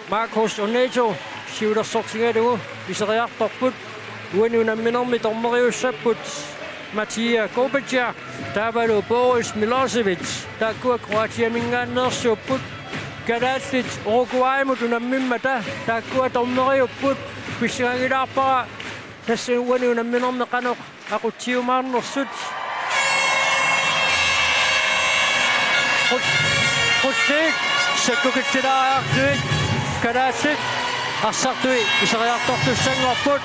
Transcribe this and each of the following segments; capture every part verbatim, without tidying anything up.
Markus Oneto siulersortigalugu iseriartorput. Uani unamminermi dommeriussapput Matija Kopica taavalu Boris Milosevic. Taakkua Kroatiaminngaanneersuupput. Kalaallit Uruguaymut unammimmata taakkua dommeriupput. Pissangagilaarpara tassa uani unamminermi qanoq aqutsiumaarnersut. Qul-, qulliit sakkukitsilaajarlugit kalaallit arsartui iseriartortussanngorput.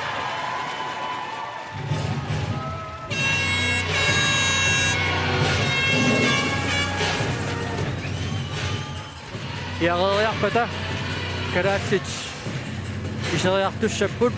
Piareeriarpata kalaallit iseriartussapput.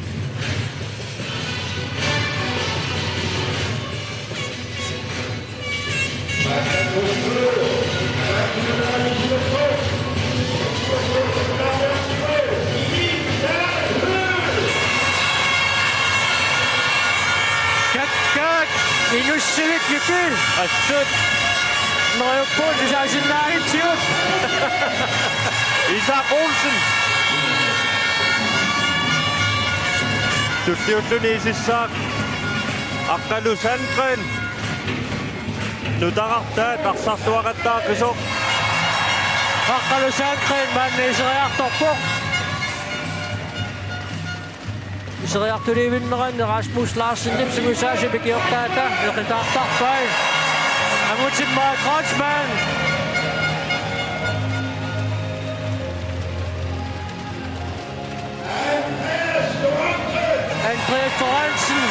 Kakkaak inussivit Jytte. Assut. Neriuppunga tusaasinnaagatsigu. Isak Olsen. Tulliulluni isissaaq Aqqalu Sandgreen. Nutaartaat arsartuaqattaaqqisoq. Aqqalu Sandgreen maanna iseriartorpoq. Iseriartulivinneranni Rasmus Larsenip sungiusaasut ikiortaata eqitaartarpai. Angutimmaat Kreutzmann. Andreas Lorentzen.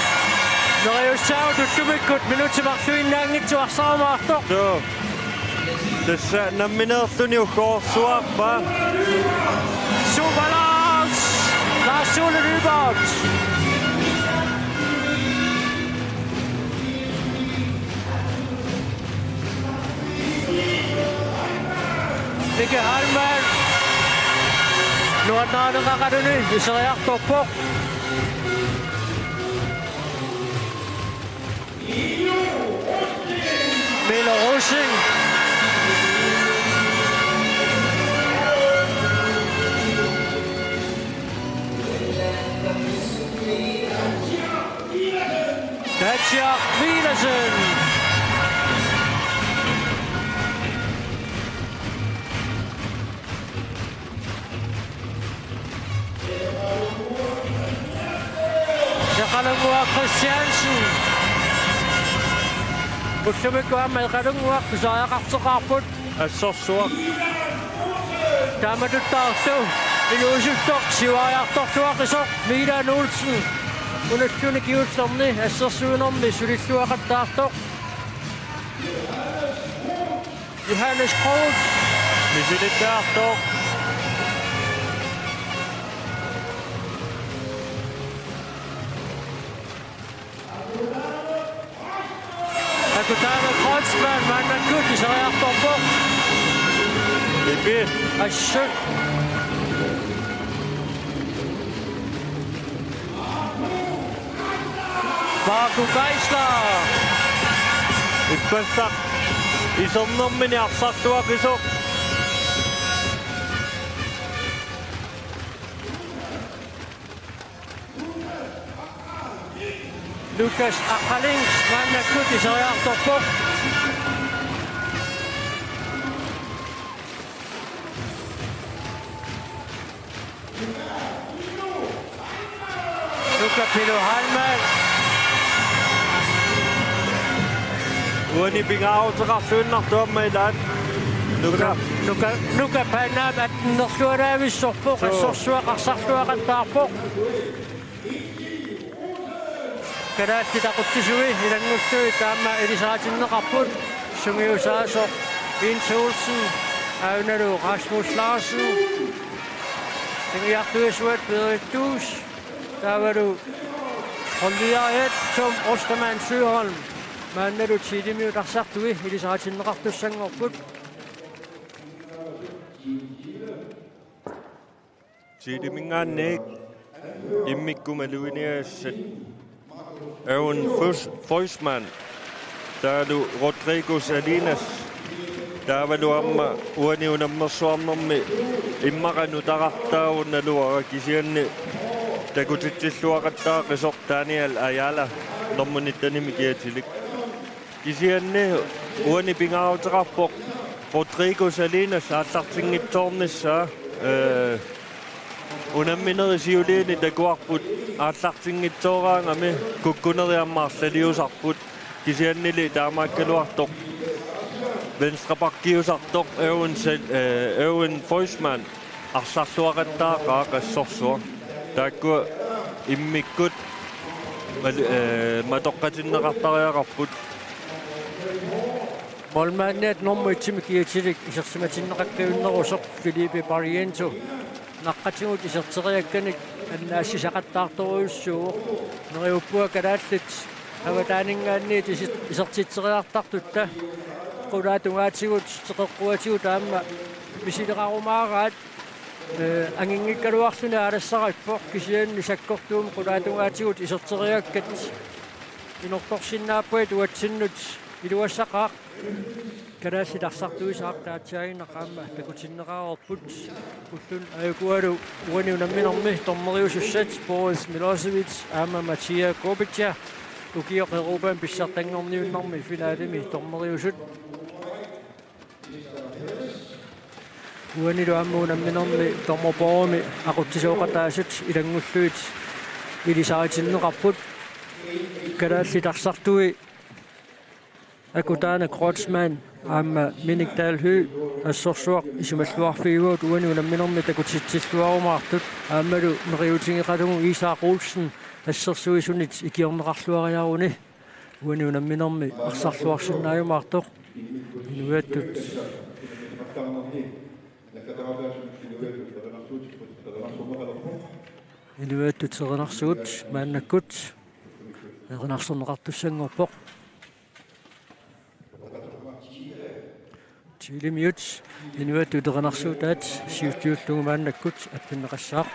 Neriussaavoq ullumikkut minutsit marluinnaanngitsut arsarumaartoq. Suu. Tassa nammineerluni uggorsuarpa. Super Lars! Lars Ole Lyberth! Mikkel Heilmann. Nuannaaneqaqaluni iseriartorpoq. Milo Rosing. Katja Villadsen. Eqalunguaq Christiansen. Ullumikkut aamma Eqalunguaq pisariaqartoqarput. Assorsuaq. Taamatuttaarlu inuusuttoq siuariartorluaqisoq Milan Olsen. Unalluni kingullerni assersuinermi sulilluaqattaartoq. Johannes Krog. Misilittaartoq. Akutana Kreutzmann maannakkut iseriartorpoq. Ipi. Assut. Marco Geisler. Ippassaq isernermini arsartuaqisoq. Lukas Aqqalings maannakkut iseriartorpoq. Nuka Pilo Heilmann. Uani pingaaruteqarluinnartuarma ilaat. Nuka. Nuka, Nuka Panam attennerluaraavissorpoq, suu, assorsuaq arsarluaqattaarpoq. Kalaallit aqutsisui ilanngullugit taama ilisaritinneqarput, sungiusaasoq Jens Olsen, aanalu Rasmus Larsen, sungiartuisuat Berit Duus, taavalu holdleder et Tom Ostermann Søholm, maannalu T D-miut arsartui ilisaritinneqartussanngorput. T D-minngaanniit immikkut maluginiagassat Aaron Fus-, Fusman, taavalu Rodrigo Salinas, Taavalu aamma uani unammersuarnermi immaqa nutaqqartaarunnaluara, kisianni takutitsilluaqattaaqisoq Daniel Ayala normu nittenimi kiatilik. Kisianni uani pingaaruteqarpoq Rodrigo Salinas aallartinngitsoornissaa, ee, unamminerit siuliini takuarput aallartinngitsooraangami kukkunerit aamma arlaliusarput, kisiannili taamaakkaluartoq venstrepakkiusartoq Erwin Sel-, ee, Erwin Feuchtmann arsarluaqattaaqaaq assorsuaq. Taakkua immikkut mal-, ee, matoqqatinneqartariaqarput. Målmandiat nummer et-imi kiatilik isersimatinneqakkajunnerusoq Felipe Barrientos naqqatigut iserteriakkanik annaassisaqattaartorujussuuvoq. Neriuppunga kalaallit avataaninngaanniit isit-, isertitseriartartutta qulaatungaatigut teqeqquatigut aamma misileqarumaaraat, ee, anginngikkaluarluni aalassarippoq, kisianni sakkortuumik qulaatungaatigut iserteriakkat inortorsinnaappaat uatsinnut iluassaqaaq. Kalaallit arsartuisa aaqqiatsaaginnaq aamma takutinneqareerput. Ulloq ajukualu uani unamminermi dommeriusussat Boris Milosevic aamma Matija Kopica ukioq Europami pissartanngorniunnermi finalemi dommeriusut. Uanilu aamma unamminermi dommerboardermi aqutsisooqataasut ilanngullugit ilisaritinneqarput. Kalaallit arsartui Akutana Kreutzmann aamma Minik Dahl Høegh assorsuaq isumalluarfigivagut uani unamminermi takutitsilluarumaartut, aammalu neriuutigeqalugu Isak Olsen assersuisunit ikiorneqarluariaruni uani unamminermi arsarluarsinnaajumaartoq. Inuiattut, inuiattut erinarsugut maannakkut erinarsorneqartussanngorpoq. Chilemiut inuiattut erinarsuutaat siulliullugu maannakkut appinneqassaaq.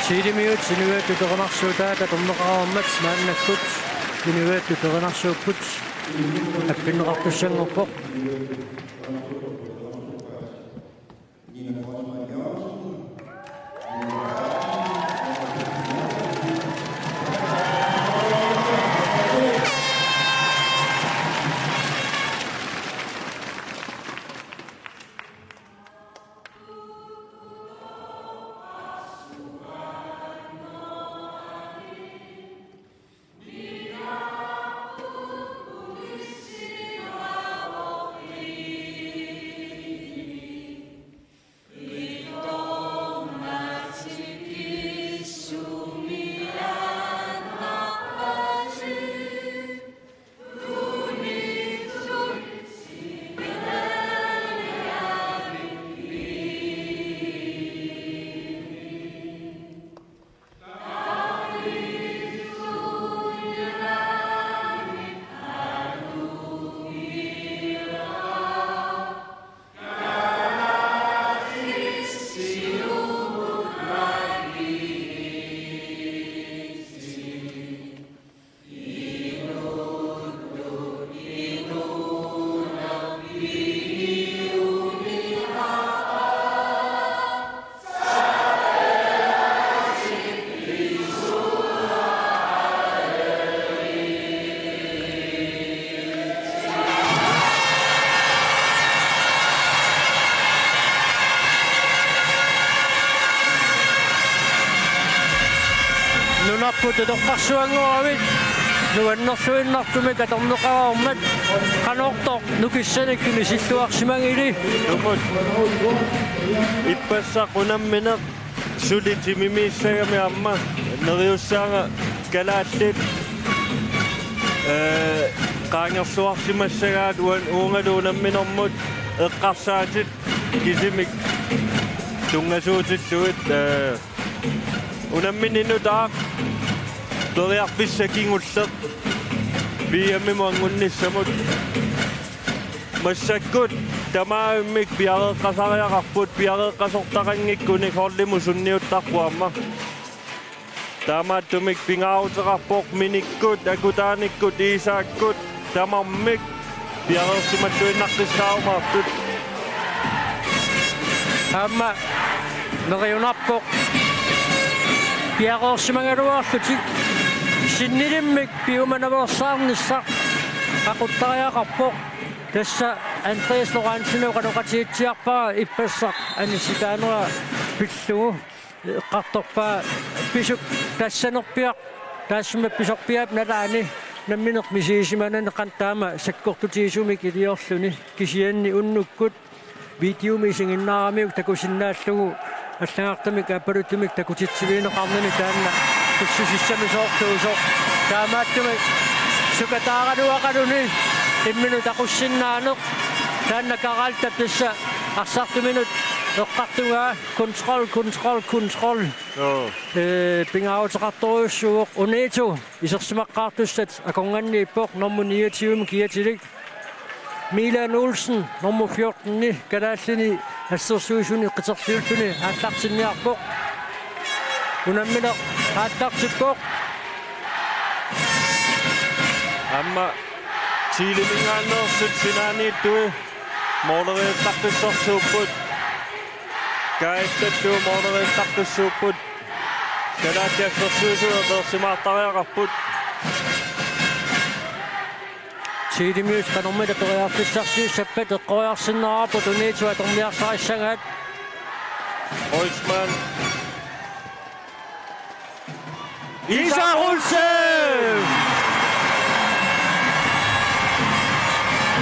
Chilemiut inuiattut erinarsuutaat atorneqareermat maannakkut inuiattut erinarsuupput appinneqartussanngorpoq. Nunarput utoqqarsuanngoravit nuannerluinnartumik atorneqareermat qanortoq nukissanik tunisilluarsimagili. Tumut. Ippassaq unammineq suli timimiissagami aamma neriussaanga kalaallit, ee, qaangerluarsimassagaat uan-, uungalu unamminermut eqqarsaatit kisimik tunngasuutillugit, ee, unammininut aaq periarfissaq kingulleq V M-imut anngunnissamut. Massakkut tamaavimmik piareeqqasariaqarput, piareeqqasortaqanngikkunik holdimut sunniuttarpoq aamma. Taamaattumik pingaaruteqarpoq Minikkut, Akutaanikkut, Iisaakkut tamarmik piareersimalluinnaqqissaarumaartut. Aamma neriunarpoq piareersimagaluarlutik sinnilimmik piumanaveersaarnissaq aquttariaqarpoq. Tassa Andreas Lorentzen oqaloqatigitsiarpara ippassaq anissitaanera pillugu. Eqqartorpaa pisut tassanerpiaq taassuma pisorpiaap nalaani nammineq misigisimanani qanoq taama sakkortutigisumik iliorluni, kisianni unnukkut videomi isiginnaaramiuk takusinnaallugu allagartamik aappaluttumik takutitsivigineqarnani taanna pissusissamisoortuusoq. Taamaattumik sukataaraluaqaluni imminut aqussinnaaneq taanna Karaltap tassa arsartuminut eqqartugaa. Kontrol, kontrol, kontrol. Joo. Ee, pingaaruteqartorujussuuvoq. Uniitu isersimaqqaartussat akornanniippoq, nummer niogtyve kiatilik. Milan Olsen, nummer fjorten, kalaallini assersuisuni qiterliulluni aallartinniarpoq. Unammineq aallartippoq. Aamma Chileminngaanneersut sinaaniittui måleriattaqqissorsuupput. Kaattattuut måleriattaqqissuupput. Kalaallit assersuisui eqeersimaartariaqarput. Chilemiut qanormita periarfissarsiussappat eqqoriarsinnaavarput uniitu atorniarsarissagaat. Kreutzmann. Isak Olsen!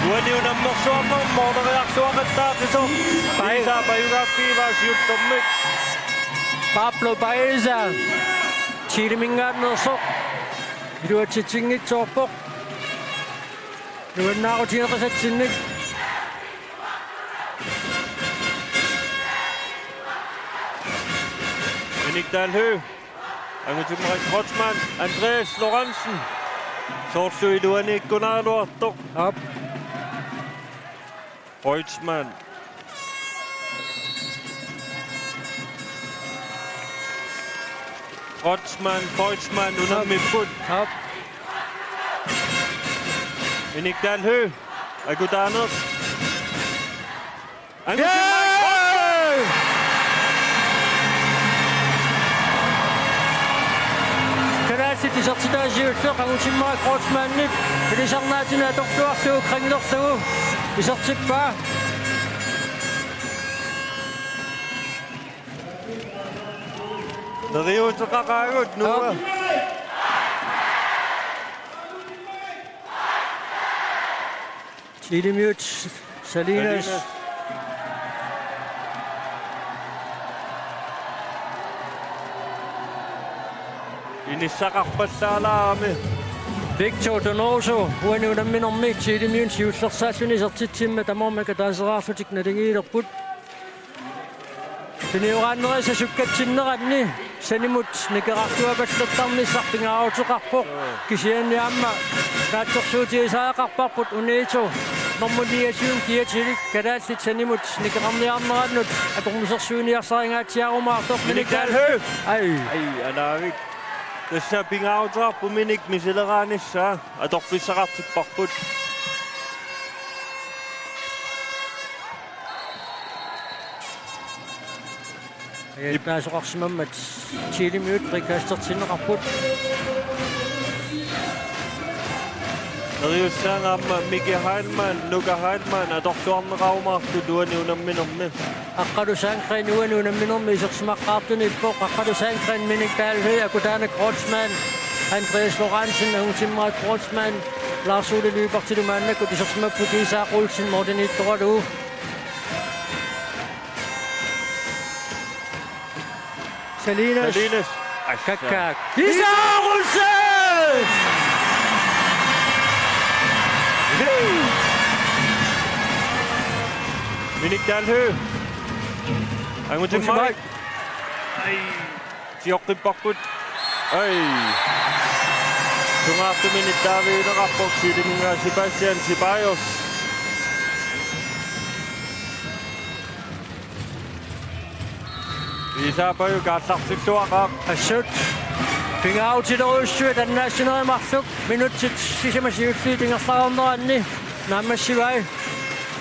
Uani unammersuarnermi måleriarluaqattaaqisoq. Pai- Isak pajugaaffigivaat siullermik. Pablo Baeza. Chileminngaanneersoq. Iluatsitsinngitsoorpoq. Nuannaarutigeqisatsinnik. Minik Dahl Høegh. Angutimmarik Kreutzmann, Andreas Lorentzen. Soorlu iluaniikkunaraluartoq. Aap. Kreutzmann. Kreutzmann, Kreutzmann, unammipput. Aap. Minik Dahl Høegh, Akutaaneersoq. Angutimmarik Kreutzmann! Kalaallit isertitaat siulleq Angutimmarik Kreutzmannip ilisarnaatini atorluarlugu kringlerlugu isertippaa. Neriuuteqaqaagut, Noah. Aap. Chilemiut Salinas. Salinas. Inissaqarpallaalaarami. Victor Donoso, uani unamminermi Chilemiut siullersaalluni isertitsimmat tamarmik ataaseraarlutik naligiilerput. Pinioraannerisa sukkatsinneranni sanimut nikerartuapallattarnissaq pingaaruteqarpoq. Kisianni aamma naatsorsuutigisariaqarparput uniitu nummer niogtyve kiatilik kalaallit sanimut nikerarniarnerannut akornusersuiniarsarigaatsiarumaartoq. Minik Dahl Høegh. Ai. Ai, anaavik. Tassa pingaaruteqarpoq Minik misileraanissaa, atorfissaqartipparput. Ajattaasoqarsimammat Chilemiut frikastertinneqarput. Neriussaanga aamma Miki Heilmann, Nuka Heilmann, atorluarneqarumaartut uani unamminermi. Aqqalu Sandgreen uani unamminermi isersimaqqaartuni ippoq, Aqqalu Sandgreen, Minik Dahl Høegh, Akutaaneq Kreutzmann, Andreas Lorentzen, Angutimmarik Kreutzmann, Lars Ole Lyberthilu maannakkut isersimapput, Isak Olsen, Morten Ittoralu. Salinas. Salinas. Assa. Kakkaak. Isak Olsen! Minik Dahl Høegh. Angutimmarik. Angutimmarik. Ai. Sioqqipparput. Ai. Tungaartumik nittaavigineqarpoq Chileminngaanniit Sebastian Ceballos. Iisaapajuk aallartilluaqaaq. Assut. Pingaarutilerujussuit annaassinerit marluk. Minutsit sisamat siulliit ingerlareerneranni naammassivai.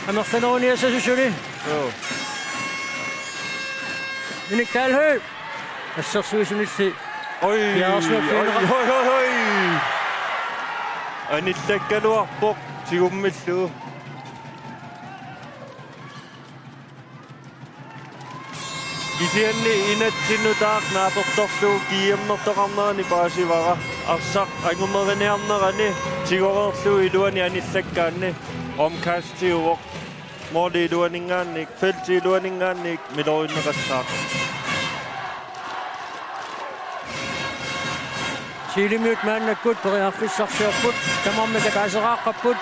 Amerlaneruniassasoq suli. Joo. Minik Dahl Høegh. Assersuisunilli. Oj, piareersimaffia oj, oj, oj, oj. Anillakkaluarpoq tigummillu. Kisianni inatsinnut taaq naapertorlugu GM-ertoqarnerani paasivara. Arsaq angumeriniarnerani tigoreerlugu iluani anillakkaanni omkastiuvoq. Måli iluaninngaanniit, felti iluaninngaanniit miloriunneqassaaq. Chilemiut maannakkut periarfissarsiorput, tamarmik ataaseraarput.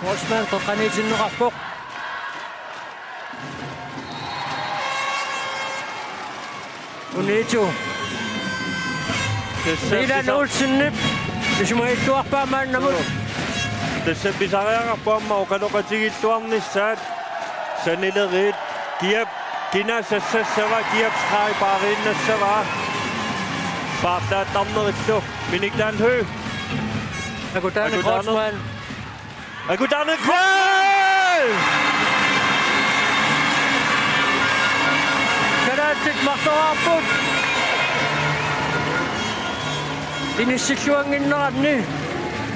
Forsman qeqqaniitinneqarpoq. Unito. Tassa Milan pisa- Olsenip isumagilluarpaa maannamut. Joo. Tassa pisariaqarpoq aamma oqaloqatigiilluarnissaat. Sanileriit kiap kina sassassava, kiap streg paariinnassava. Paarlaattarnerillu. Minik Dahl Høegh. Akutaaneq Akutaaneq. Kreutzmann. Akutaaneq goal! Kalaallit marloraarput. Inissilluannginneranni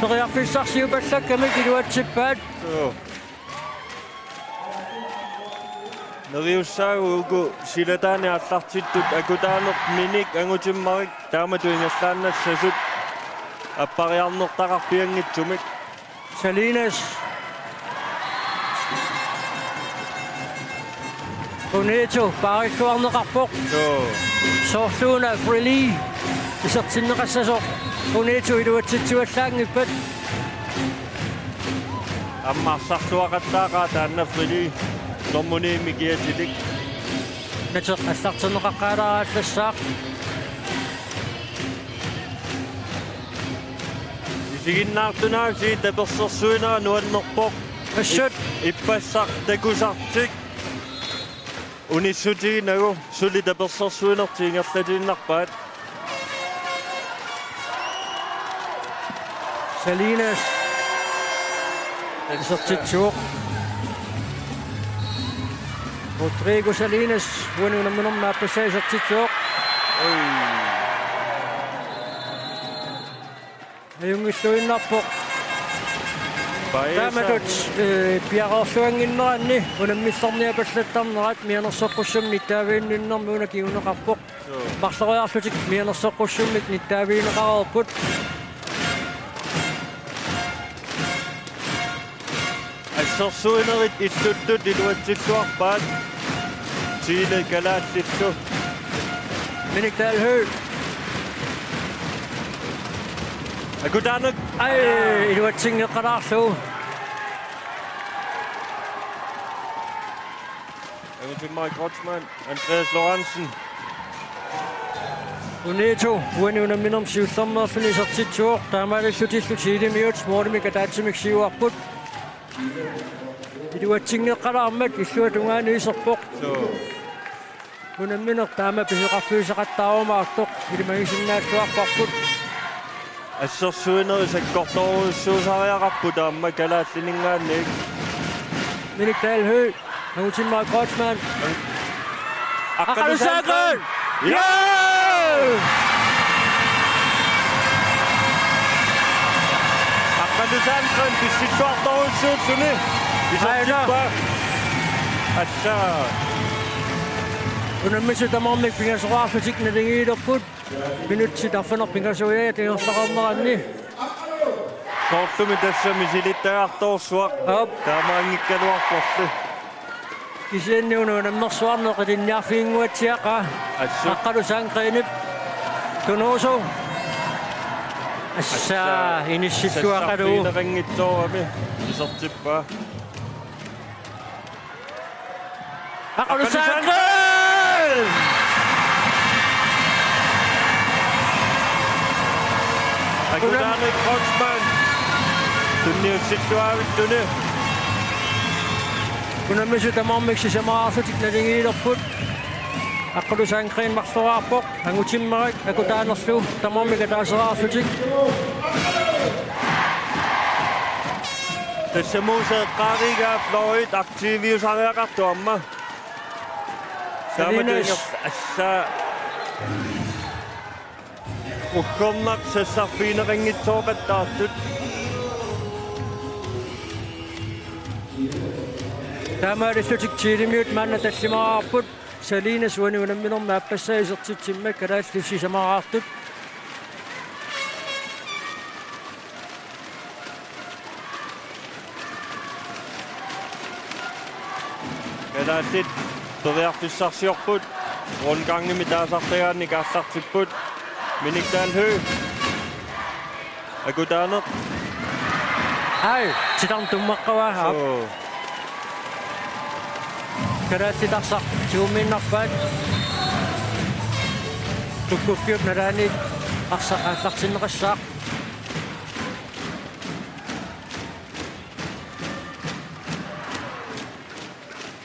periarfissarsiupallakkamik iluatsippaat. Joo. Neriussaagut uku silataani aallartittut Akutaaneq, Minik, Angutimmarik taamatut ingerlaannassasut appariarnertaqarpianngitsumik. Salinas. Unito paarilluarneqarpoq. Joo. Soorluuna Freli isertinneqassasoq. Unito iluatsitsivallaanngippat. Aamma arsarluaqattaaqaaq taanna Freli. Tormunimi kiatilik. Nateq allartinneqaqqaalaarallassaaq. Isiginnaartunaasiit tapersersuinera nuannerpoq. Assut. Ip-, ippassaq takusartik unissutiginagu suli tapersersuinertik ingerlatiinnarpaat. Salinas. Isertitsivoq. Rodrigo Salinas uani unamminermi aappassaa isertitsivoq. Oj. Ajunngilluinnarpoq. Paisa. Taamatut, eh, piareerluannginneranni unammillerniapallattarnerat mianersoqqussummik nittaaviginninnermi una kinguneqarpoq. Joo. Marloriarlutik mianersoqqussummik nittaavigineqareerput. Assersuinerit illuttut iluatsilluarpaat. Chile kalaallillu. Minik Dahl Høegh. Akutaaneq. Aj, iluatsinngeqqalaarlugu. Angutimmarik Kreutzmann, Andreas Lorentzen. Unito uani unamminermi siullermeerluni isertitsivoq, taamaalillutillu Chilemiut målimik ataatsimik siuarput. Iluatsinngeqqalaarmat illuatungaani iserpoq. Joo. Unammineq taama pisoqarfigisaqattaarumaartoq ilimagisinnaalluarparput. Assersuinerit sakkortoorujussuusariaqarput aamma kalaallininngaanniit. Minik Dahl Høegh, Angutimmarik Kreutzmann. Aqqalu Sandgreen! Sandgreen! Joo! Aqqalu Sandgreen pissilluartorujussuulluni. Aina. Isertippaa. Assa. Unammisut tamarmik pingasoraarlutik naligiilerput. Minutsit arfineq-pingasoraat ingerlaqarneranni. Soorlumi tassa misilittagartorsuaq. Aap. Taamaanngikkaluarporli. Kisianni una unammersuarneq ilinniarfiginnguatsiaqaa. Assut. Aqqalu Sandgreenip tunuusoq. Assa, assa, inissilluaqalu. Sassarfigineqanngitsoorami isertippaa. Aqqalu Sandgreen! Akutaaneq Kreutzmann. Tunniussilluaavilluni. Unammisut tamarmik sisamaraarlutik naligiilerput. Aqqalu Sandgreen marloraarpoq. Angutimmerik akutaanerlu tamarmik ataaseraarlutik. Tassa Muuse eqqaarigaa fløjit aktiviusariaqartoq aamma. Salinas. Taamatut assa. Uggornaq sassarfigineqanngitsooqattaartut. Taamaalillutik Thilemiut maanna tallimaraarput. Salinas uani unamminermi aappassaa isertitsimmat kalaallit sisamaraartut. Kalaallit periarfissarsiorput. Rundgangimi taasartagaanni aallartipput. Minik Dahl Høegh. Akutaaneq. Ai, titarneq tummaqqavaa. Aap. Suu. Kalaallit arsaq tigummiinnarpaat. Tukkukkiup nalaani arsaq aallartinneqassaaq.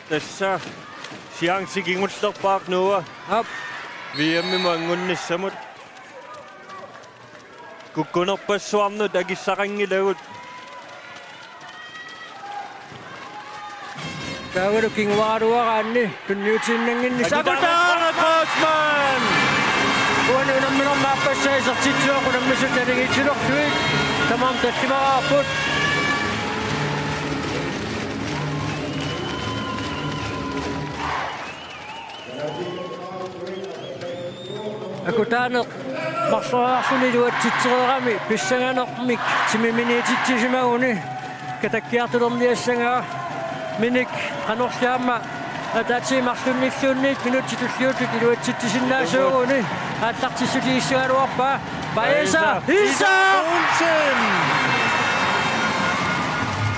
Tassa chance kingullerpaaq Noah. Aap. V M-imut anngunnissamut. Kukkunerpassuarnut akissaqanngilagut. Taavalu kinguaaraluaraanni tunniutiinnannginnissaq. Akutaaneq Kreutzmann! Uani unamminermi aappassaa isertitsivoq, unammisut naligiitsilerlugit tamarmik tallimaraarput. Akutaaneq marloriarluni iluatsitsereerami pissanganermik timiminiititsisimaguni katakkiartulerniassagaa. Minik qanorli aamma ataatsip marlunnilluunniit minutsit tulliuttut iluatsitsisinnaasuuguni aallartissutigissugaluarpaa. Paisa Isak Olsen!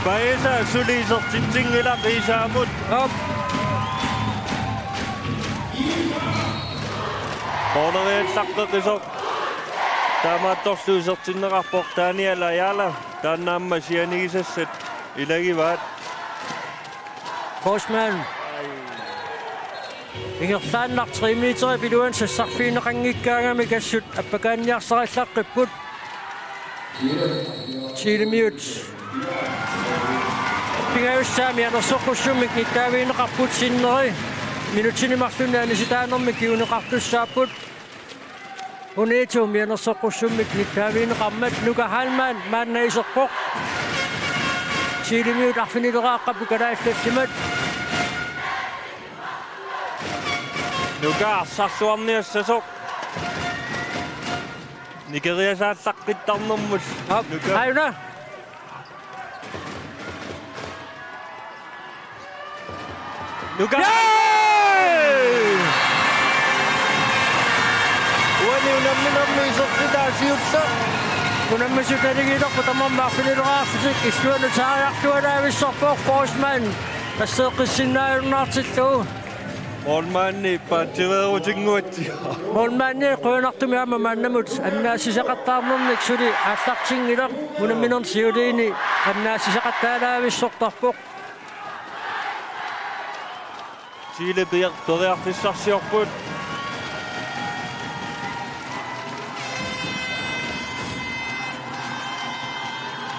Paisa suli isertitsinngilaq Isaamut. Aap. Måleriallaqqeqisoq. Taamaattorli isertinneqarpoq Daniel Ayala. Taanna aamma sianigisassat ilagivaat. Forsman. Ingerlaannaq tre meterip iluani sassarfigineqanngikkaangamik assut appakaanniarsarillaqqipput. Thilemiut. Pingajussaami anersoqqussummik nittaavigineqarput sinneri. Minutsini marlunni anisitaanermik kinguneqartussaapput. Uniitumi anersoqqussummik nittaavigineqarmat Nuka Heilmann maanna iserpoq. Thilemiut arfinileraaqapput kalaallit tallimat. Nuka arsarluarniassasoq. Nikeriasaallaqqittarnermut. Aap, Nuka. Aajuna. Nuka. Yay! Uani unamminermi isertitaa siulleq. Unammisut naligiilerput tamarmik arfinileraarlutik illuanut saariartualaavissorpoq Forsman. Tasseeqqissinnaajunnaartillugu. Målmandi paatsiveerutinnguatsiaq. Målmandi qujanartumik aamma maannamut annaassisaqattaarnermik suli aallartinngilaq, unamminermi siuliini annaassisaqattaalaavissortarpoq. Chile pier-, periarfissarsiorput.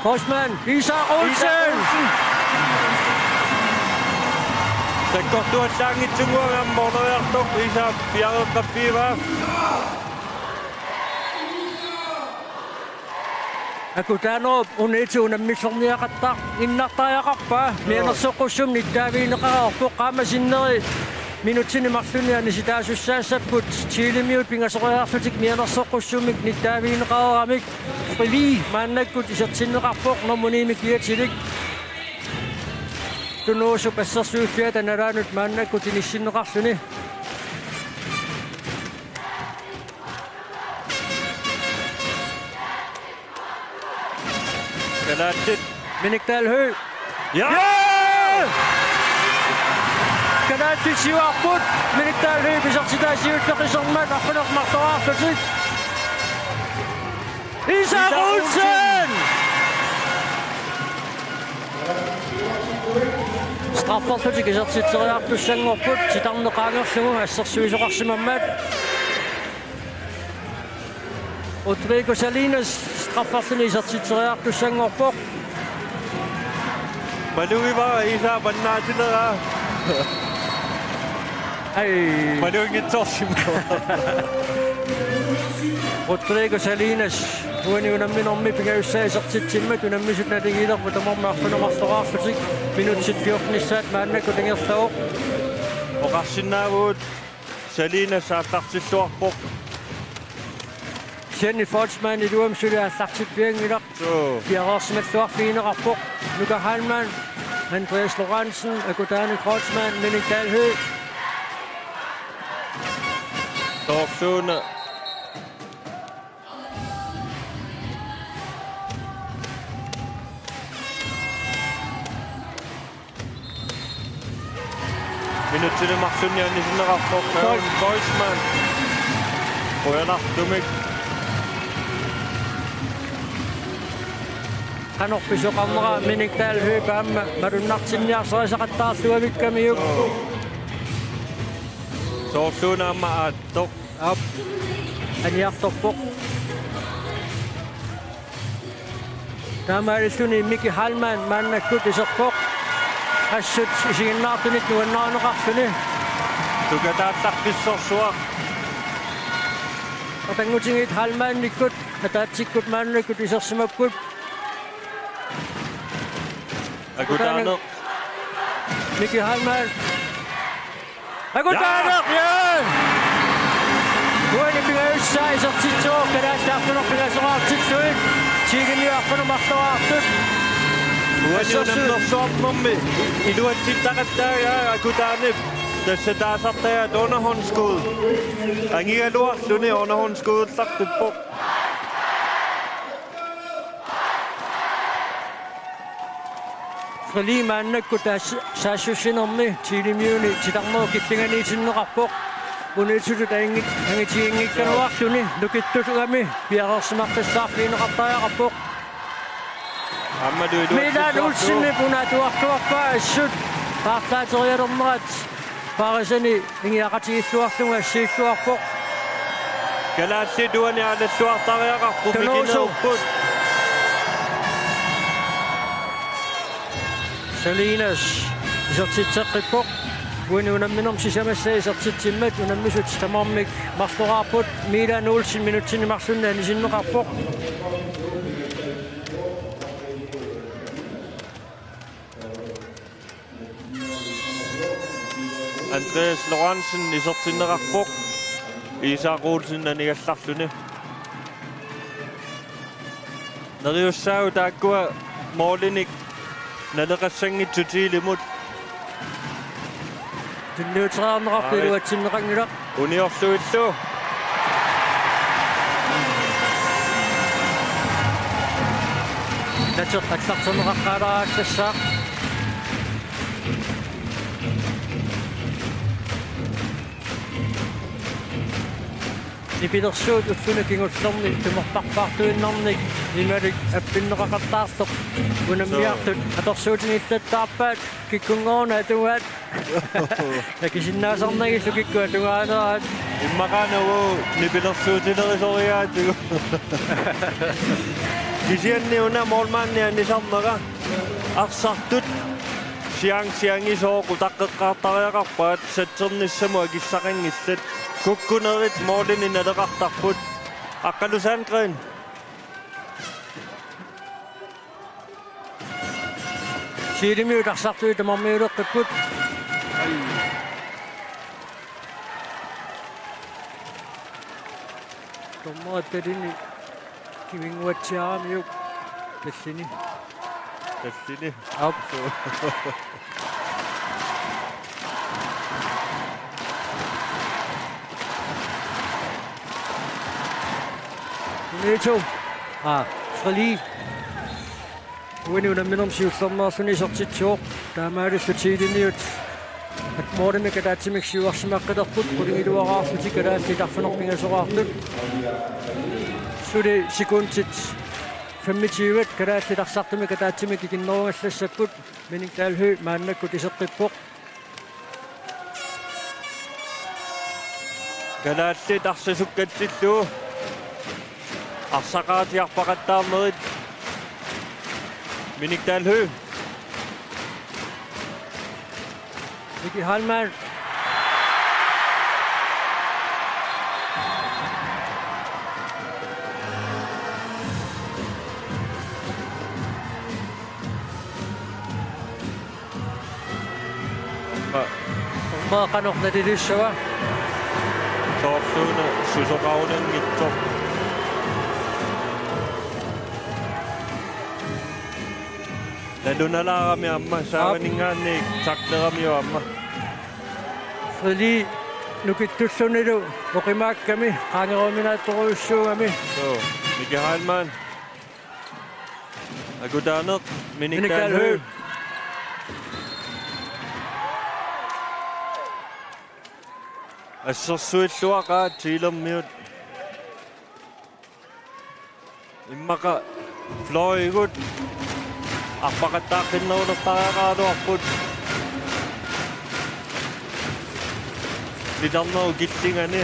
Forsman, Isak Olsen! Isak Olsen! Sakkortuallaanngitsunnguamik aamma måleriartoq Isak piareeqqaffigivaa. Akutaanerup unitsi unammillorniaqattaaginnartariaqarpaa. Mianersoqqussummik nittaavigineqareerpoq, qaammat sinneri minutsini marlunni anisitaasussaassapput, Thielemiut pingasoriarlutik mianersoqqussummik nittaavigineqareeramik. Frili maannakkut isertinneqarpoq nummer ni-mik kiatilik. Tunuusup assersuiffiata nalaanut maannakkut inissinneqarluni. Kalaallit. Minik Dahl Høegh. Ja! Ja! Kalaallit siuarput, Minik Dahl Høegh isertitaa siulleq isermat arfineq-marloraarlutik. Isak Isak Olsen! Olsen! Strafferlutik isertitseriartussanngorput, titarneq qaangerlugu assersuisoqarsimammat. Rodrigo Salinas strafferluni isertitseriartussanngorpoq. Malugivara Isak pannaatilera. Ai. Maluginngitsoorsimma. Rodrigo Salinas uani unamminermi pingajussaa isertitsimmat unammisut naligiilerput tamarmik arfineq-marloraarlutik, minutsit fjortenissaat maannakkut ingerlavoq. Oqarsinnaavugut Salinas aallartilluarpoq. Kisianni Kreutzmann iluamik suli aallartippianngilaq. Suu. Piareersimalluarfigineqarpoq. Nuka Heilmann, Andreas Lorentzen, Akutaaneq Kreutzmann, Minik Dahl Høegh. Toorsuuna. Minutsini marlunni anisinneqarpoq Kreutzmann. Qujanartumik. Qanoq pisoqarnera Minik Dahl Høegh aamma malunnartinniarsarisaqattaarluavikkamiuk. Toorsuuna aamma aattoq. Aap. Aniartorpoq. Taamaalilluni Miki Heilmann maannakkut iserpoq. Assut isiginnaartunit nuannarineqarluni. Tukataallaqqissorsuaq. Qatanngutigiit Heilmannikkut ataatsikkut maannakkut isersimapput. Akutaaneq. Miki Heilmann. Akutaaneq, ja! Uani pingajussaa isertitsivoq, kalaallit arfineq-pingasoraartillugit. Thielemiut arfineq-marloraartut. Uani assersuut unammersuarnermi iluatsittaqattaagaa Akutaanip tassa taasartagaa underhåndsskud. Angigaluarluni underhåndsskudellartippoq. Frili maannakkut taas-, saassussinermi Thielemiuni titarnerup killinganiitinneqarpoq. Unitsitut angit-, angitiginngikkaluarluni nukittugami piareersimaqqissaarfigineqartariaqarpoq. Aamma Milan Olsenip una atuartuarpaa assut paarlaaterialernerat. Paarisani ingiaqatigilluarlugu assiilluarpoq. Kalaallit uani aalalluartariaqarput. Tunoosu. Mikineerput. Salinas isertitseqqippoq. Uani unamminermi sisamassaa isertitsimmat unammisut tamarmik marloraarput. Milan Olsen minutsini marlunni anisinneqarpoq. Andreas Lorentzen isertinneqarpoq. Isak Olsen anigallarluni. Neriussaagut taakkua målinik naleqassanngitsut Thielemut. Tunniuteriarneqarpoq. Aa, iluatsinneqanngilaq. Uniorlugillu. Nateq allarterneqaqqaalaarallassaaq. Nipilersuut ulluni kingullerni tumortarpaartuinnarnik imalik appinneqaqattaartoq unammiartut atorsuutigillattaarpaat kikkunngooruna atugaat. Nakisinnaasarnagillu kikkut atugaaneraat. Immaqaana uagut nipilersuutilerisorigaatigut. Kisianni una målmandi anisarnera arsartut siaansiangisooq utaqqeqqaartariaqarpaat satsernissamut akissaqanngillat. Kukkunerit målini naleqartarput. Aqqalu Sandgreen. Tiilimiut arsartuit tamarmiuleqqipput. Dommerit tallini kivinnguatsiaramiuk tallini. Tallini. Aap. Neto. Ah, Freli. Uani unamminermi siullermeerluni isertitsivoq. Taamaalillutik tiilimiut. At målimik ataatsimik siuarsimaqqilerput, qulingiluaraarlutik kalaallit arfineq-pingasoraartut. Suli sekundit femogtyve kalaallit arsartumik ataatsimik ikinnerugallassapput, Minik Dalhøj maannakkut iseqqippoq. Kalaallit arsaq sukkatillugu arsaqaatiarpaqattaarnerit. Minik Dalhøj. Miki Heilmann. Dommerit qanoq nalilissava? Soorluuna susoqarunanngitsoq. Nalunalaarami aamma, saavaninngaanniit takleramiuk aamma. Freli nukittullunilu oqimaakkami qaangeruminaatsorujussuugami. Suu, Miki Heilmann. Akutaaneq, Minik Dalhøj. Assersuilluaqaat Tiilermiut. Immaqa fløjigut arpaqattaaqqinnerulertariaqaraluarput. Nitarnerup killingani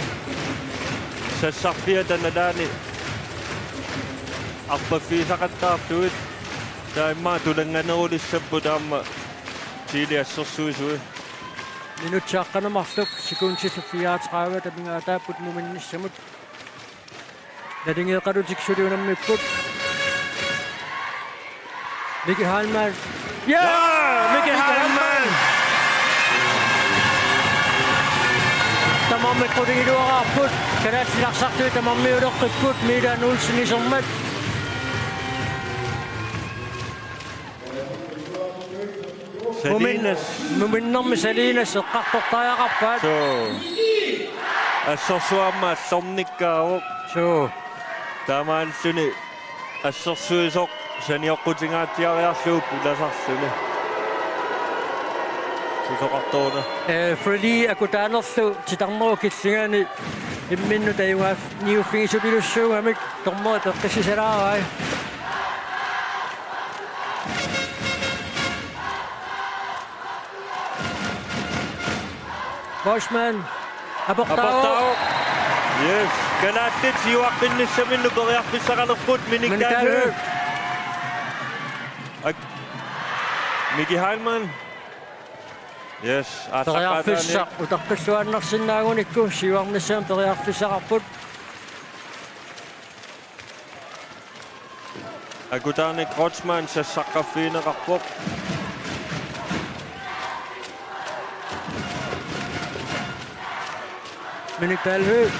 sassarfiata nalaani arpaffigisaqattaarlugit. Taava immaqa tulannganerulissapput aamma Tiili assersuisui. Minutsit aqqaneq marluk, sekundit fireogtredive amigaataapput muminnissamut. Naligeeqalutik suli unammipput. Miki Heilmann. Ja! Miki Heilmann! Tamarmik qulingiluaraarput. Kalaallit arsartuit tamarmiuleqqipput. Milan Olsen isermat. Mumin-, Salinas. Muminnermi Salinas eqqartortariaqarpaat. Suu. Assersuut aamma allornikkaavoq. Suu. Taamaalilluni assersuisoq sanioqqutingaatsiariarlugu pulasarluni. Susoqartoruna. Eh, Freli akutaanerlu titarnerup killingani imminnut tajugaaf-, niuffigisutilussuugamik dommerit peqqissalaarai. Bosman. Aportaavoq. Aportaavoq. Yes. Kalaallit siuaqqinnissaminnut periarfissaqalerput Minik Dalhøj. Ak-, Miki Heilmann. Yes. Periarfissaq utaqqilluinnarsinnaagunikku siuarnissamut periarfissaqarput. Akutaanik Kreutzmann sassaqqaffigineqarpoq. Minik Dalhøj.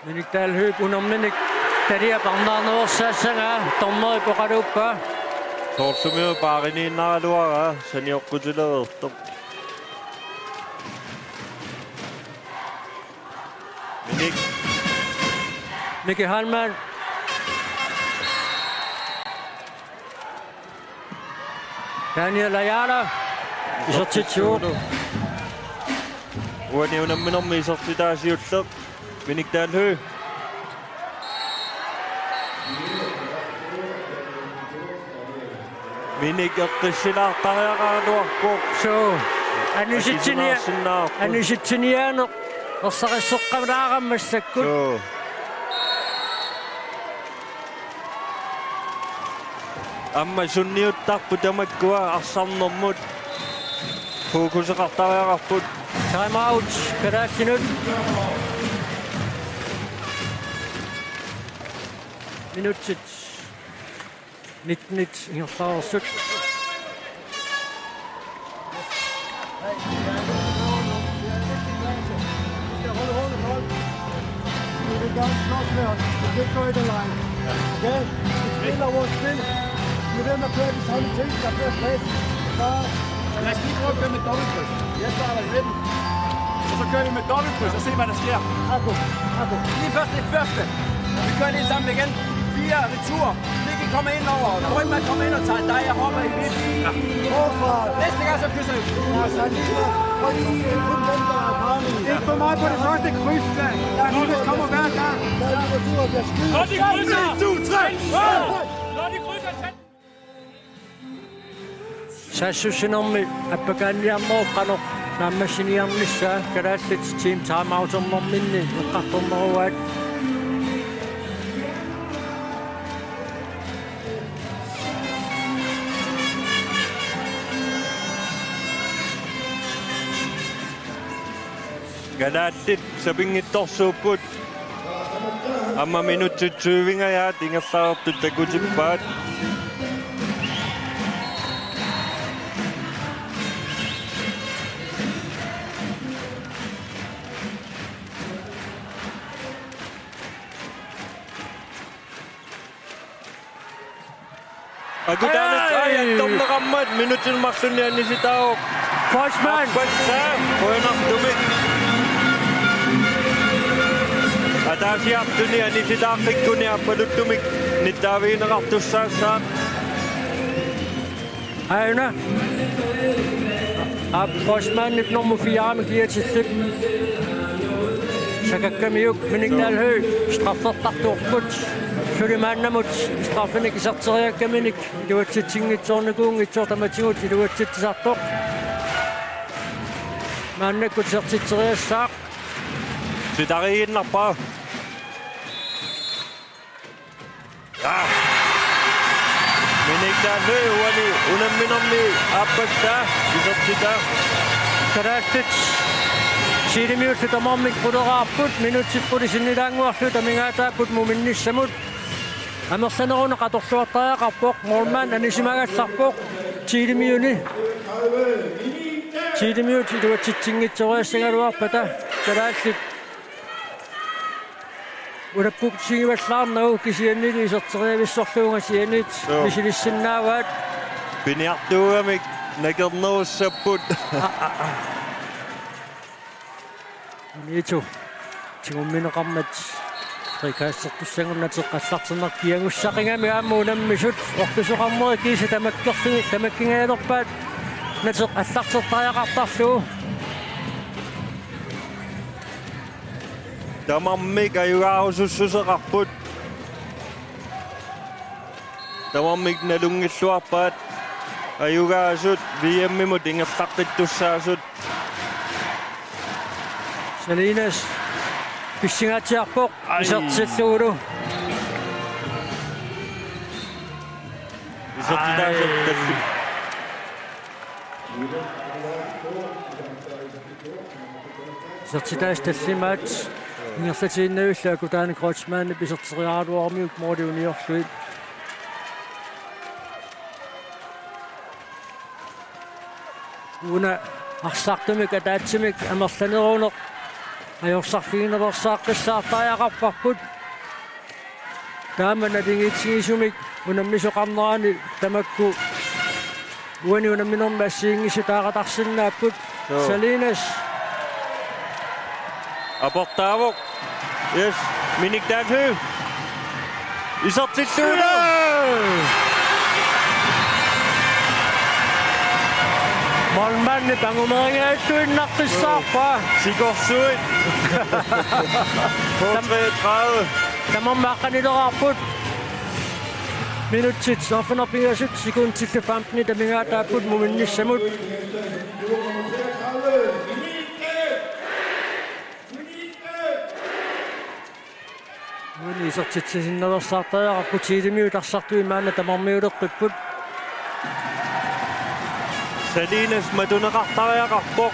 Minik Dalhøjip unamminik taliap arnaarnerussaassavaa, dommerip oqaluuppaa. Soorlumi paariniinnaraluaraa sanioqqutilereertoq. Minik. Miki Heilmann. Daniel Ayala. Isertitsivoq. Uani unamminermi isertitaa siulleq. Minik Dalhøj. Minik eqqissilaartariaqaraluarpoq. Suu. Anisitsinia-, akisimaarsinnaarput. Anisitsiniaaneq ersarisseqqalaarami massakkut. Suu. Aamma sunniuttarput tamakkua arsarnermut. Fokuseqartariaqarput. Time out, kalaallinut. Minutsit nittenit ingerlareersut. Vi vil gerne slås med os. Vi kan ikke gå ind alene. Okay? Vi spiller vores spil. Vi ved, man kører de samme ting, der bliver plads. Bare Lad os lige prøve at køre med dobbeltkryds. Jeg starter i midten. Og så kører vi med dobbeltkryds og se, hvad der sker. Akko, Akko. Lige først det første. Vi kører lige sammen igen. Fire retur. Mikkel kommer ind over. Frøman kommer ind og tager dig. Jeg hopper i midten. Forfra. Næste gang, så krydser vi. Ja, så lige så. Prøv lige kun dem, der er farlige. Ikke for meget på det første kryds, mand. Der er nogen, der kommer hver gang. Der er nogen, der skyder. Godt i krydser. En, to, tre. Godt i krydser. Saassussinermi appakaanniarnerup qanoq naammassiniarnissaa kalaallit team timeouternerminni eqqartorneruaat. Kalaallit sapinngitsorsuupput. Aamma minutsit tyvingajaat ingerlareersut takutippaat. Akutaanik, hey! Ai, attorneqarmat minutsit marlunni anisitaavoq. Postman! Aappassaa, qujanartumik. Ataasiartuni anisitaaqqikkuni aappaluttumik nittaavigineqartussaassaaq. Aajuna. Aap, Postmanip nummer fire-mik kiatillit. Sakakkamiuk Minik Dalhøj straffertartuupput. Suli maannamut straffinik iserteriakkaminik iluatsitsinngitsoornikuunngitsoq tamatigut iluatsitsisartoq. Maannakkut isertitseriassaaq. Sitariinnarpaa. Ja. Minik Dalhøj uani unamminermi aappassaa isertitaa. Kalaallit Chilemiullu tamarmik quleraarput, minutsit qulit sinnilaannguarlugit amigaataapput muminnissamut. Amerlaneruneq atorluartariaqarpoq, målmand anisimagallarpoq Chilemiuni. Chilemiut iluatsitsinngitsoriassagaluarpata kalaallit ulapputigivallaalernagu kisiannili iserteriavissorlugu Aasianniit. Joo. Misilissinnaavaat. Piniartuugamik nakernerussapput. Aa, aa, aa. Unitsu tigummineqarmat frikastertussanngorlugu nateq allartinneq kiagussaqigami aamma unammisut orlusoqarnerit kiisa tamakkerlugu tamakkingajalerpaat nateq allartertariaqartarlugu. Tamarmik ajugaarusussuseqarput. Tamarmik nalunngilluarpaat ajugaasut V M-imut ingerlaqqittussaasut. Salinas pissingaatsiarpoq. Ai. Isertillugulu. Isertitaasut. Ai. Talli. Isertitaasut tallimaat ingerlatiinnarlugu Akutaanik Kreutzmannip iserteriaraluarumiuk måli uniorlugit. Una arsartumik ataatsimik amerlaneruneq ajorsarfigineqassaaqqissaartariaqarparput. Taama naligiitsigisumik unammisoqarnerani tamakku uani unamminermi assigiinngissutaaqatarsinnaapput. Joo. Salinas. Aportaavoq. Yes, Minik Dalhøj. Isertillugulu. Joo. Målmandip angumerigaattuinnaqqissaarpaa. Sikorsuit. K treogtredive. Tamarmik aqqanileraarput. Minutsit arfineq-pingasut sekundillu femtenit amigaataapput muminnissamut. Uani isertitsisinnaveersaartariaqarput, Chilemiut arsartui maanna tamarmiuleqqipput. Salinas matuneqartariaqarpoq.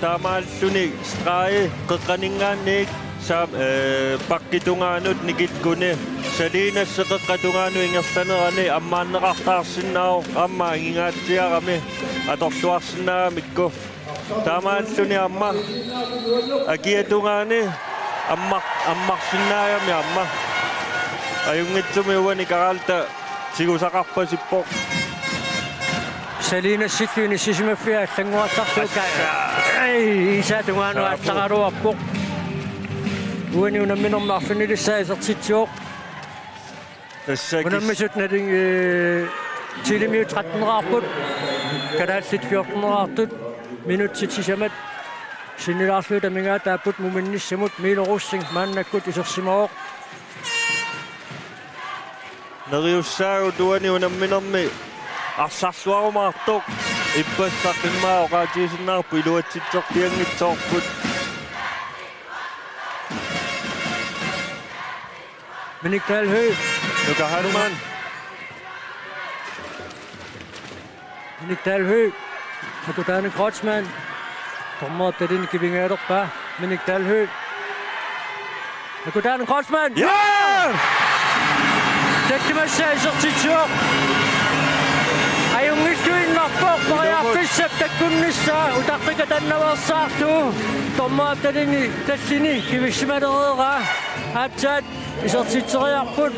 Taamaalluni stregi qeqqaninngaanniit saam-, eh, pakkitungaanut nikikkuni. Saliinasseq qeqqatungaanut ingerlanerani ammaanneqartaarsinnaavoq aamma angingaatsiarami atorluarsinnaagamikku. Taamaalluni aamma akiatungaani Ammar-, ammarsinnaagami aamma. Ajunngitsumik uani Karalta tigusaqarpasippoq. Salinas sittuini sisimaffia allannguatsartuuka. Assa. Ai, isa tungaanu Saapu. Allaraluarpoq. Uani unamminermi arfinilissaa isertitsivoq. Tassa kis- Unammisut naling, eh, Chilemiut tretten-eraarput. Kalaallit fjorten-eraartut. Minutsit sisamat sinnilaarlugit amigaataapput muminnissamut. Milo Rosing maannakkut isersimavoq. Neriussaagut uani unamminermi arsarluarumaartoq. Ippassaq immaqa oqaatigisinnaarput iluatsitserpianngitsoorput. Minik Dalhøj. Nuka Heilmann. Minik Dalhøj. Akutaane Kreutzmann. Dommerip talini kivingalerpaa. Minik Dalhøj. Akutaane Kreutzmann. Ja! Tallimassaa isertitsivoq. Ajunngilluinnarpoq, periarfissap takkunnissaa, utaqqikatannaveersaarlugu. Dommerip talini, tallini, kivissimalereeraa. Aatsaat isertitseriarput.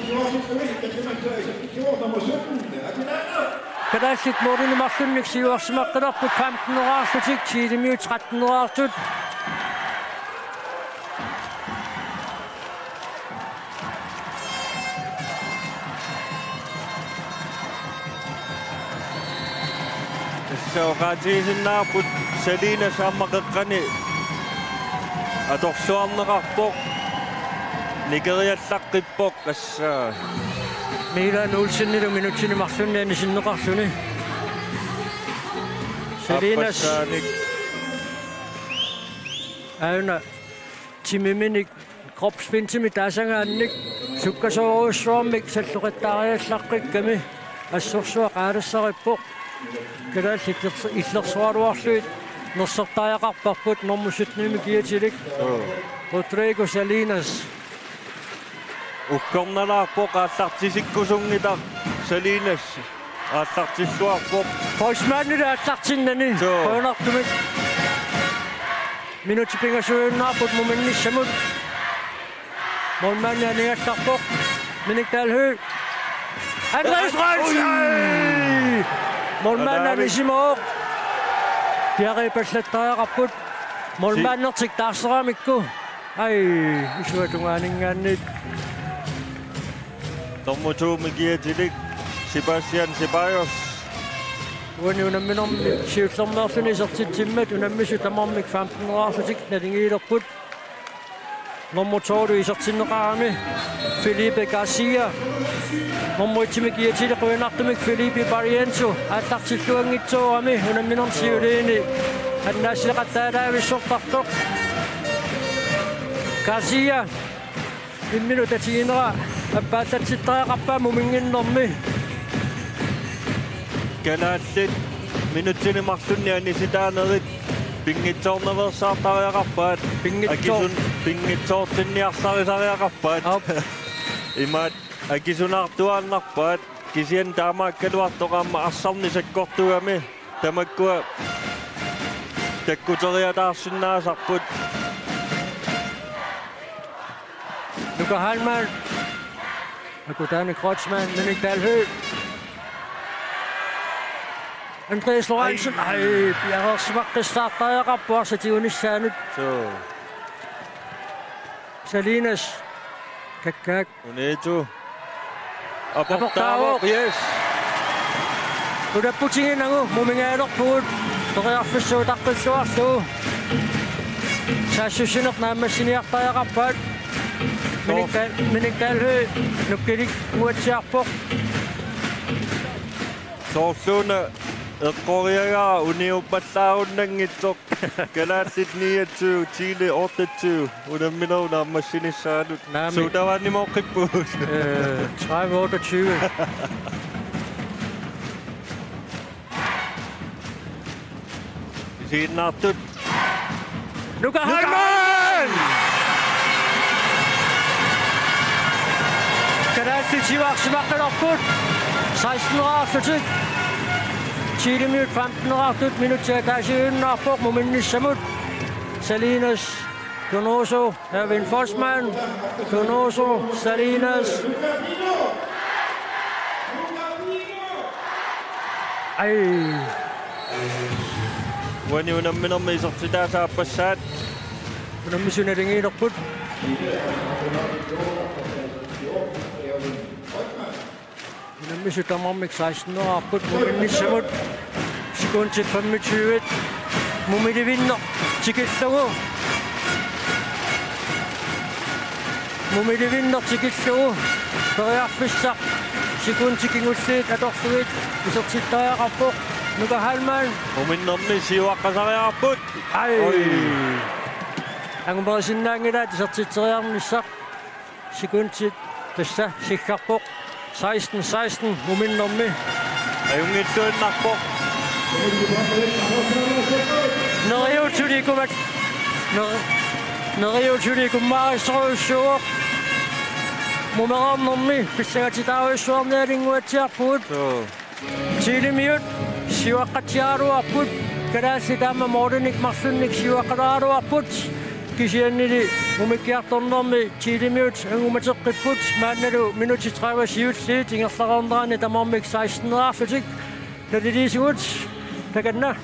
Kalaallit målinik marlunnik siuarsimaqqilerput femten-eraarlutik, Chilemiut tretten-eraartut. Tassa oqaatigisinnaarput Salinas aamma qeqqani atorluarneqarpoq. Nikeriallaqqippoq tassa. Milan Olsenilu minutsini marlunni anisinneqarluni. Salinas. Aappassaanik. Aajuna timiminik kropsfintimik taasagaannik sukkasoorujussuarmik salloqittaariallaqqikkami assorsuaq aalassarippoq. Kalaallit illers-, illersoraluarlugit nersortariaqarparput normu syttenimi kiatilik. Joo. Rodrigo Salinas. Uggornalaarpoq aallartisikkusunngitsoq Salinas. Aallartilluarpoq. Kreutzmannili aallartinnani. Joo. Qujanartumik. Minutsit pingasuinnaarput muminnissamut. Målmandi anigallarpoq. Minik Dalhøj. Andreas Reitz! Ui! Målmandi Adaali. Anisimavoq. Piareerpallattariaqarput. Målmandertik taarseramikku. Ai, isua tungaaninngaanniit. Nummer to-mi kiatilik Sebastian Ceballos. Uani unamminermi siullermeerluni isertitsimmat unammisut tamarmik femten-eraarlutik naligiilerput. Nummer to-lu isertinneqarami Felipe Garcia. Nummer et-imi kiatilik qujanartumik Felipe Barrientos aallartilluanngitsoorami unamminermi siuliini annaassileqattaalaavissortartoq. Garcia. Imminut tatiginera appaallatsittariaqarpaa muminnginnermi. Kalaallit minutsini marlunni anisitaanerit pinngitsoornaveersaartariaqarpaat. Pinngitsoor- Akisun pinngitsoortinniarsarisariaqarpaat. Aap. Imaat akisunaartuaannarpaat kisianni taamaakkaluartoq aamma arsarneq sakkortugami. Tamakkua takkuteriataarsinnaasarput. Nuka Heilmann. Akutaane Kreutzmann, Minik Dalhøj. Andreas Lorentzen. Ai. Ai, piareersimaqqissaartariaqarpoq arsaq tigunissaanut. Suu. Salinas. Kakkaak. Uniitu. Aportaavoq. Aportaavoq. Yes. Ulapputigiinnagu mumingaalerpugut periarfissaq utaqqilluarlugu. Saassussineq naammassiniartariaqarpaat. Soo. Minik Dal-, Minik Dalhøj nukkilik muatsiarpoq. Soorluuna eqqoriagara uniuppallaarunnanngitsoq. Kalaallit niogtyve, Chile otteogtyve. Unamminerup naammassinissaanut. Naamik. Suut taava nimooqqippugut. Øh, tredive otteogtyve. Isiginnaartut. Nuka Heilmann! Kalaallit siuarsimaqqilerput. Seksten-eraarlutik. Chilemiut femten-eraartut minutsit ataasiinnarpoq muminnissamut. Salinas Donoso, Erwin Forsman, Donoso, Salinas. Ai. Uani unamminermi isertitaasa aappassaat. Unammisut naligiilerput. Unammisut tamarmik seksten-eqarput muminnissamut. Sekundit femogtyve. Mumilivinneq tikillugu. Mumilivinneq tikillugu. Periarfissaq sekundit kingulliit atorlugit isertittariaqarpoq Nuka Heilmann. Muminnermi siuaqqasariaqarput. Ai. Oi. Angumerisinnaanngilaat isertitseriarnissaq. Sekundit tassa siggarpoq. Seksten seksten muminnermi. Ajunngitsuinnarpoq. Neriuutsuniikkumat. Ner-, neriuutsuniikkumaarissorujussuuvoq. Mumereernermi pissangatitaarujussuarnik alinguatsiarpugut. Suu. Tiilimiut siuaqqatsiaraluarput, kalaallit taama målinik marlunnik siuaqqaraluarput, kisiannili mumikkiartornermi Tiilimiut angumateqqipput, maannalu minutsit tredive siulliit ingerlareernerani tamarmik seksten-eqarlutik naliliisugut, takanna.